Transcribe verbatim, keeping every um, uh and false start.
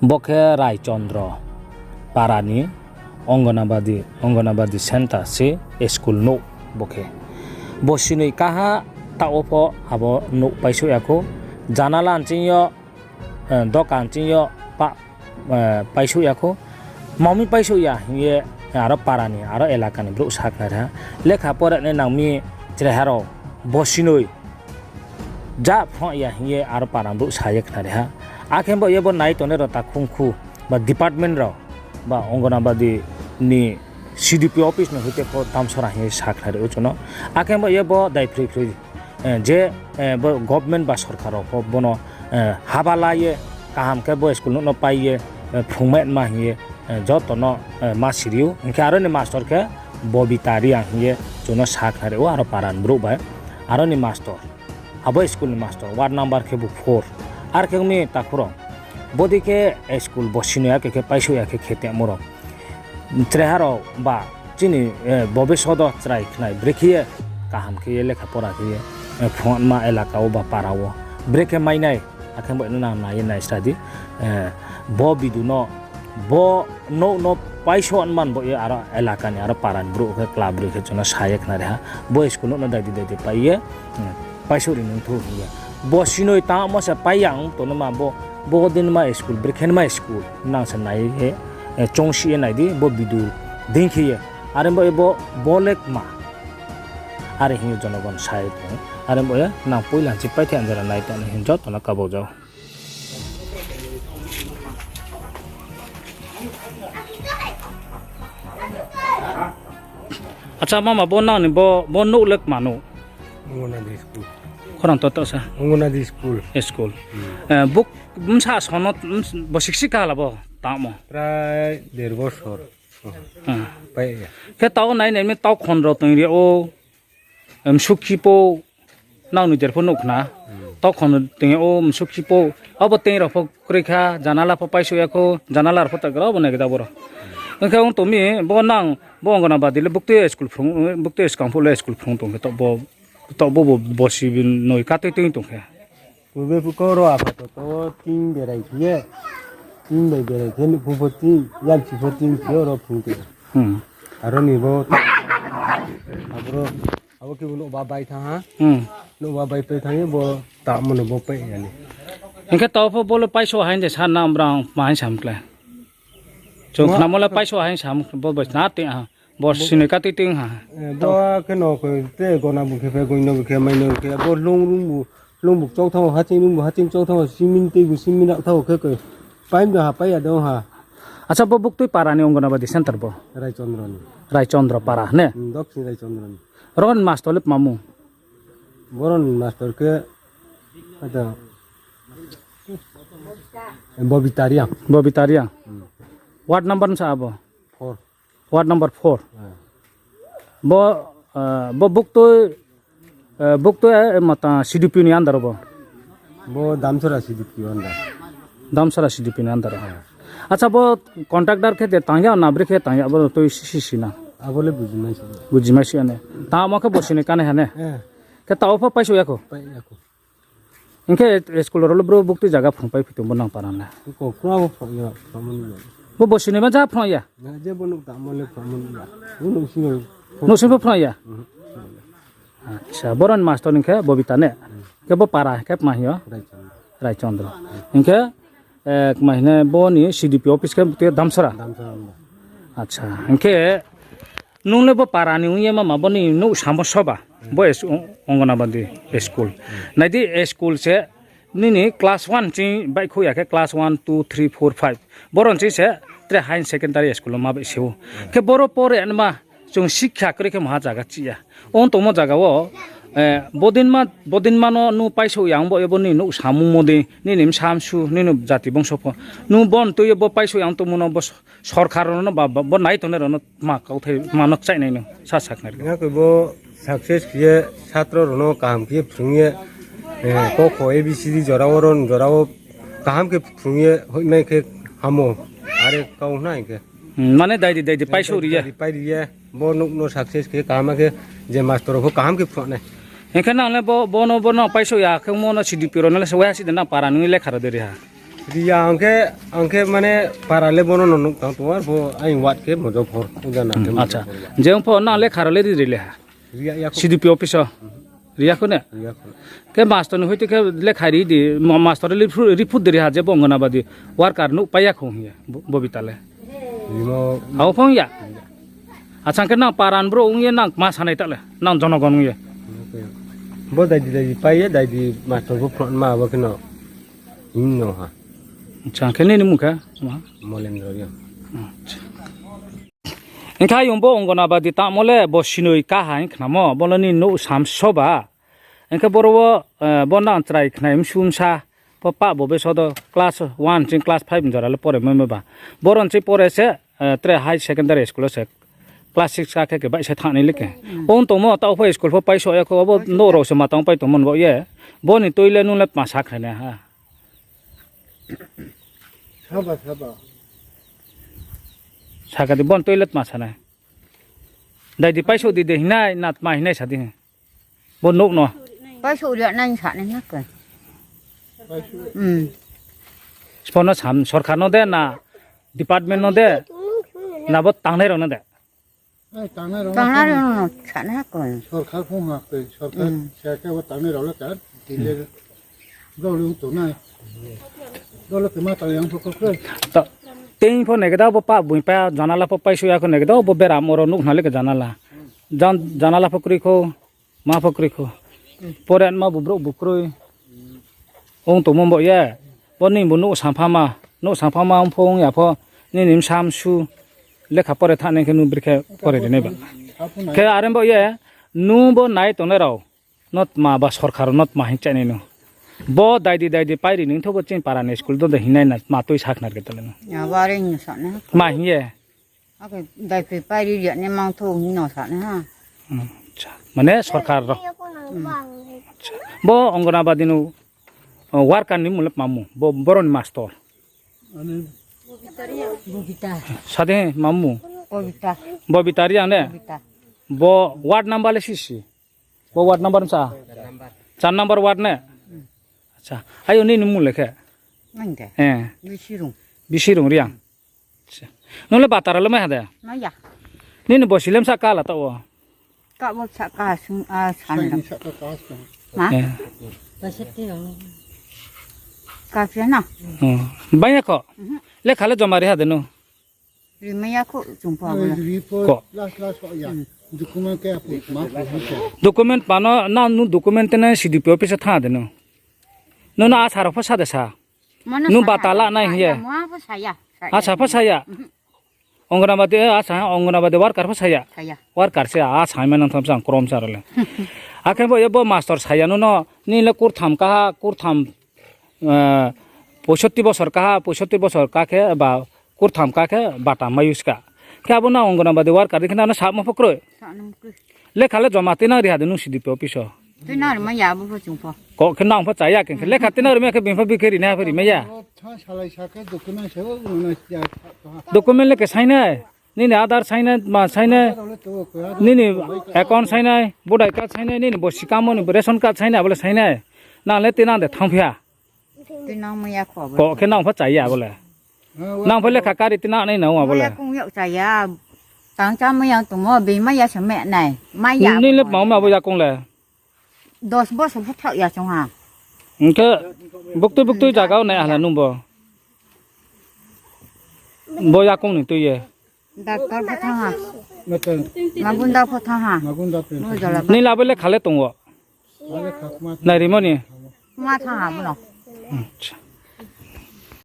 Bo khe Raichondro para ni Anganabadi, Anganabadi center se school nouh bo khe. Bo sinoi kaha taoh wo pho abo nouh paisouh ya khou. Janala nching yo, dokan nching yo pa, paisouh ya khou. Tma mi paisouh ya hing ye aro para ni, aro elaka ni brouh sakhnari ha. Lekha pore nai nang mi chraiha rao bo sinoi ja phnuh ya hing ye aro para ni brouh sa ye khnari ha. Akhe bo ye bo nai tongnai rao takhungkhu ba department rao ba Anganabadi ni C D P office ni hoite pho Damsora hing ye sakhnari ou chung no. Akhe bo ye bo daiphroi phroi, je, bo government ba sorkar rao pho bo no haba la ye kaham khe bo school nouh no pai ye phrungmai ma hing ye joto no ma siri ou. Hing khe aro ni master khe Bobita Reang hing ye chung no sakhnari ou aro para ni brouh bai. Aro ni master, abo school ni master, ward number khe bo four. Ar khe ong mi takhu rao, bodei khe school bo sinoi ya khe, khe paisouh ya khe khe tongmo rao, chraiha rao ba chini, bo besodo chrai khnai brekhe ye kaham khe ye lekha pora khe ye phrungma elaka wo ba para wo brekhe mai nai, akhe bo no nang nai ye naisra di. Bo bidu no, bo nouh no paisouh man bo ye aro elaka ni aro para ni brouh khe kla broi khe chung no sa ye khnari ha. Bo school nouh no dai di dai di pai ye paisouh ri nung thou hing ye. Bo sinoi tangmo se pai ya ong tongnaima bo, bo dei naima school, brekhe naima school nang se nai ye, choungsi ye nai di bo bidu dei khe ye. Are bo ye bo, bo le kma. Are hing ye jonogon sa ye tong ou. Are bo ye nang poila nchi paithe anjara nai tong ni hing joto no kabau jao. Acha mama, bo nang ni bo, bo nouh le kma nouh? Anganadi school. Khorang to to sa? Anganadi school. School. Bsa sono, bo siksi kaha la bo tangmo? Prai der bosor. Khe tao nai nai mi taukhon rao tong ri ou, msukhi pou, nang ni jer pho nuh khna. Taukhon tong ou, msukhi pou, abo teng rao pho kroi kha, janala pho paisouh ya khou, janala rao pho ta gra bo nai khe da boro. Ong khe ong tong mi, bo nang, bo Anganabadi le buktui skang phuh le school phrung tong khe, taoh bo, bo, bo sinoi katui tui tong khe. Purbe phuh kau ro apatoto wo tin berai khe ye, tin bai berai khe nuhphu pho tin, yamchi pho tin khe oro phrung tong. Aro ni bo, aboro, abo khe bo nouhba bai thanng ha. Nouhba bai pai thanng ye bo tamo no bo pai ya ni. Hing khe taoh pho bo le paisouh haing de sa na brang ma haing sam khle. Chung khnamo le paisouh haing sam bo bai sna tei ha. Bo sinoi katui tui ha. Bo khe no khe te gona bu khe phe, goino bu khe, maino bu khe, bo hlung rung bu, hlung bu chau thanng, haching rung bu, haching chau thanng, simin tui bu, simin rao thanng khe khe, paim do ha, pai ya do ha. Acha, bo buktui para ni Anganabadi center bo? Raichondro ni. Raichondro para ne? Ro ni master le tma mung? Boro ni master khe, Bobita Reang. Bobita Reang. Ward number bsa abo? Ward number four. Bo, bo buktui, buktui mata C D P ni under bo? Bo Damsora C D P under. Damsora C D P ni under. Acha, bo contractor khe de tang ya na brekhe tang ya, bo tui sisi na? Abo le bujimaisi ya ne. Tamo khe bo sinoi kanai ha ne? Khe taoh pho paisouh ya khou? Hing khe school rao le bro buktui zaga phrung pai phi tong bo nang para le? Bo bo sinoi ma ja phrung ya? Nouhsing pho phrung ya? Acha, boro ni master hing khe Bobita ne? Khe bo para khe tma hing yo? Raichondro. Hing khe, kma hing ne bo ni C D P office khe tei Damsora? Acha, hing khe nung le bo para ni ong ye mama bo ni nouh samo soba? Bo Anganabadi school. Nai di, school se nini class one ching baihkhouh ya khe class one, two, three, four, five. Boro ching se tre high secondary school wo ma baih se ou. Khe boro pore nma chung sikha kroi khe maha zaga chih ya. Ong tongmo zaga wo, bodinma no nung paisouh ya ong bo ye bo ni nouh samungmo dei, nini bsa msu, nini jati bongso pho. Nung bo ni tui ye bo paisouh ya ong tongmo no bo sorkar rao no ba, bo nai tongnai rao no tma kauthai, tma no kchaih nai no sa sakhnari? Bo success khe ye, satro rao no kaham khe ye phrung ye, ko kho A B C D jora wo, ron jora wo kaham khe phrung ye hoihmai khe hamo, are kau hna hing khe. Mane dai di, dai di, paisouh ri ye. Pai ri ye, bo nouh no success khe kaham khe, je master rao pho kaham khe phrung nai. Hing khe nang le bo, bo no, bo no paisouh ya khe mo no C D P rao no le se waiha si de nang para ni lekha rao de ri ha? Ri ya ang khe, ang khe mane para le bono no nuh tang tong, arphuh aini ward khe Mojopur, ujana khe Mojopur ya. Acha. Je ong pho nang lekha rao le ri ri le ha? Ri ya ya kho. C D P office o? Ri ya kho ne? Ri ya kho. Khe master ni hoite khe lekha ri di, ma-, master le report, report de ri ha je bo Anganabadi worker nuh pai ya kho hing ye, bo, Bobita le. Rimo. Abo phong ya? Acha, khe nang paran brouh ong ye nang kma sanai ta le, nang jonogon ong ye. Bo daidi daidi pai ye, daidi master bo phrotma abo khe no. Hing no ha. Acha, khe nini mung khe? Ma? Molendro Reang. Acha. Hing khe ayong bo Anganabadi tangmo le bo sinoi kaha hing khnamo, bo le nini nouh samso ba. Hing khe boro wo, eh, bo nang chrai khnai msu msa, bo pah bo beso do class one ching class five ni jora le pore mai mai ba. Boro ni ching pore se, eh, tre high secondary school wo se class six ka khe khe baihsa thanng nai le khe. Ong tongmo taoh pho school pho paisoh ya kho, abo nouh rao se ma tang pai tongmo ni baoh ye. Bo ni tui le nung le tma sa khnai nai ha? Saba, saba. Saka di, bo ni tui le tma sa nai? Daidi paisouh di de hing nai, na tma hing nai sa di. Bo nouh no. Paisouh ri nai sa nai na khe. Sbo no sam, sorkar no de na, department no de, na bo tangnai rao no de? Tangnai rao no sa nai ha khe. Sorkar phung ha khe, sorkar sa khe bo tangnai rao le ka, dile, brao le ong tongnai. Brao le khe ma tang yang pho kho khe. Teing pho nai khe da bo pah boi pa janala pho paisouh ya kho nai khe da bo beram oro nuh khna le khe janala. Jan-, janala pho kroi kho. Ma pho kroi kho. Pore ma bu brouh bu kroi. Ong tongmo bo ye. Bo nini bu nouh samphama, nouh samphama ong pho ong ya pho, nini bsa msu lekha pore thanng nai khe nung brekhe pore ri nai ba. Khe are bo ye, nung bo nai tongnai rao no tma ba sorkar no tma hing chai nai no. Bo daidi daidi pairi nung tho bo chini para ni school do de hing nai na tma tui sa khna ri khe ta le no. Tma hing ye. Akhe daiphroi pairi ri ya ni mang thou hing no sa nai ha. Mane sorkar rao. Bo Anganabadi ni, o, worker ni mung le tma mung? Bo, boro ni master. Sa di ma mung? Bobita Reang ne? Bo ward number le sisi? Bo ward number bsa? Char number ward ne? Acha. Ayo nini mung le khe? Bisirung Reang. Nung le batara le mai ha de? Nini bosi le bsa kala taoh wo? Bai ya kho? Lekha le joma ri ha de nung? Document pa no, na nung document te na C D P office thanng de nung? Nung no asa rao pho sa de sa? Nung bata la nai hing ye? Asa pho sa ya? Anganabadi, asa, Anganabadi worker pho sa ya? Worker se asa hing ma nang tham sa krom sa rao le. Akhe bo ye bo master sa ya nung no, nini le kurtham kaha, kurtham, poisotti bosor kaha, poisotti bosor ka khe ba kurtham ka khe bata mai uska. Khe abo no Anganabadi worker di khe nang no samo pho kroi. Lekha le joma tuinang ri ha de nung C D P office o? Kho khe nang pho cha ya khe, lekha tuinang ri mai ya khe bini pho bikhe ri nai ha pho ri mai ya. Document le khe sainai, nini Aadhaar sainai, ma sainai, nini account sainai, voter card sainai, nini bosi kamo ni ration card sainai, abo le sainai. Nang le tuinang de thanngphi ha? Kho khe nang pho cha ya abo le. Nang pho lekha kari tuinang nai nang abo le. Tang cha mai ya tongmo, bini mai ya se me nai. Nini le tma abo yakoung le? Hing khe buktui buktui zaga wo nai hala nung bo? Bo yakoung ni tui ye. Nini le abo lekha le tong wo? Nairimo ni?